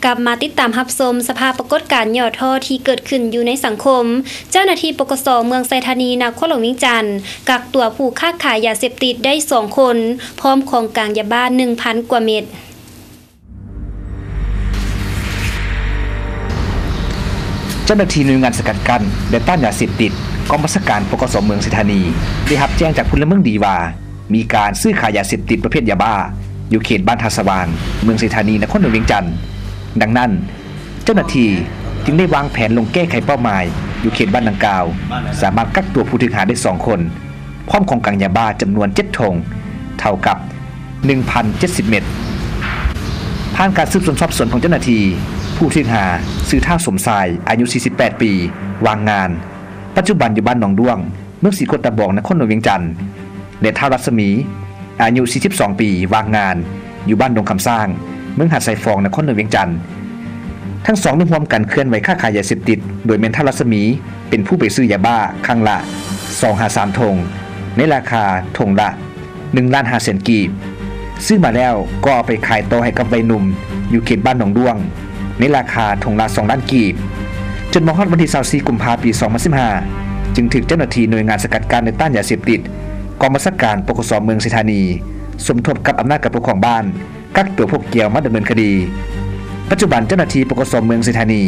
ກັບມາຕິດຕາມຮັບຊົມສະພາບປາກົດການຫຍໍ້ທໍ້ທີ່ເກີດຂຶ້ນຢູ່ໃນສັງຄົມ. ເຈົ້າໜ້າທີ່ ປກສ ເມືອງໄຊທານີ ນະຄອນຫຼວງວຽງຈັນ ກັກຕົວຜູ້ຄ້າຂາຍຢາເສບຕິດໄດ້ສອງຄົນ ພ້ອມຂອງກາງຢາບ້າໜຶ່ງພັນກວ່າເມັດ. ເຈົ້າໜ້າທີ່ໜ່ວຍງານສະກັດກັ້ນ ແລະ ຕ້ານຢາເສບຕິດ ກອງບັນຊາການ ປກສ ເມືອງໄຊທານີ ໄດ້ຮັບແຈ້ງຈາກພົນລະເມືອງດີວ່າ ມີການຊື້ຂາຍຢາເສບຕິດປະເພດຢາບ້າ ຢູ່ເຂດບ້ານທ່າສະຫວ່າງ ເມືອງໄຊທານີ ນະຄອນຫຼວງວຽງຈັນ. ດັ່ງນັ້ນ, ເຈົ້າໜ້າທີ່ຈຶ່ງໄດ້ວາງແຜນລົງແກ້ໄຂເປົ້າໝາຍ ຢູ່ເຂດບ້ານດັ່ງກ່າວ, ສາມາດກັກຕົວຜູ້ຖືກຫາໄດ້ສອງຄົນ ພ້ອມຂອງກາງຢາບ້າຈຳນວນເຈັດຖົງ ເທົ່າກັບໜຶ່ງພັນເຈັດສິບເມັດ. ຜ່ານການສືບສວນສອບສວນຂອງເຈົ້າໜ້າທີ່, ຜູ້ຖືກຫາຊື່ ທ້າວ ສົມຊາຍ ອາຍຸສີ່ສິບແປດປີ ວ່າງງານ, ປັດຈຸບັນຢູ່ບ້ານໜອງດ້ວງ ເມືອງສີໂຄດຕະບອງ ນະຄອນຫຼວງວຽງຈັນ ແລະ ທ້າວ ລັດສະໝີ ອາຍຸສີ່ສິບສອງປີ ວ່າງງານ ຢູ່ບ້ານດົງຄຳຊ້າງ ເມືອງຫາດຊາຍຟອງ ນະຄອນຫຼວງວຽງຈັນ. ທັງສອງໄດ້ຮ່ວມກັນເຄື່ອນໄຫວຄ້າຂາຍຢາເສບຕິດ ໂດຍແມ່ນທ້າວ ລັດສະໝີ ເປັນຜູ້ໄປຊື້ຢາບ້າຄັ້ງລະສອງຫາສາມຖົງ ໃນລາຄາຖົງລະໜຶ່ງລ້ານຫ້າແສນກີບ, ຊື້ມາແລ້ວກໍເອົາໄປຂາຍຕໍ່ໃຫ້ກັບໄວໜຸ່ມ ຢູ່ເຂດບ້ານໜອງດ້ວງ ໃນລາຄາຖົງລະສອງລ້ານກີບ. ຈົນມາຮອດວັນທີຊາວສີ່ ກຸມພາ ປີສອງພັນສິບຫ້າ ຈຶ່ງຖືກເຈົ້າໜ້າທີ່ໜ່ວຍງານສະກັດກັ້ນ ແລະ ຕ້ານຢາເສບຕິດ ກອງບັນຊາການ ປກສ ເມືອງໄຊທານີ ສົມທົບກັບອຳນາດການປົກຄອງບ້ານ ກັກຕົວພວກກ່ຽວມາດຳເນີນຄະດີ. ປັດຈຸບັນເຈົ້າໜ້າທີ່ ປກສ ເມືອງໄຊທານີ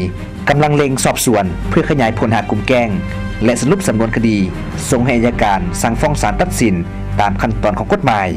ກຳລັງເລັ່ງສອບສວນ ເພື່ອຂະຫຍາຍຜົນຫາກຸ່ມແກ້ງ ແລະ ສະຫຼຸບສຳນວນຄະດີ ສົ່ງໃຫ້ອັຍການ ສັ່ງຟ້ອງສານຕັດສິນຕາມຂັ້ນຕອນຂອງກົດໝາຍ.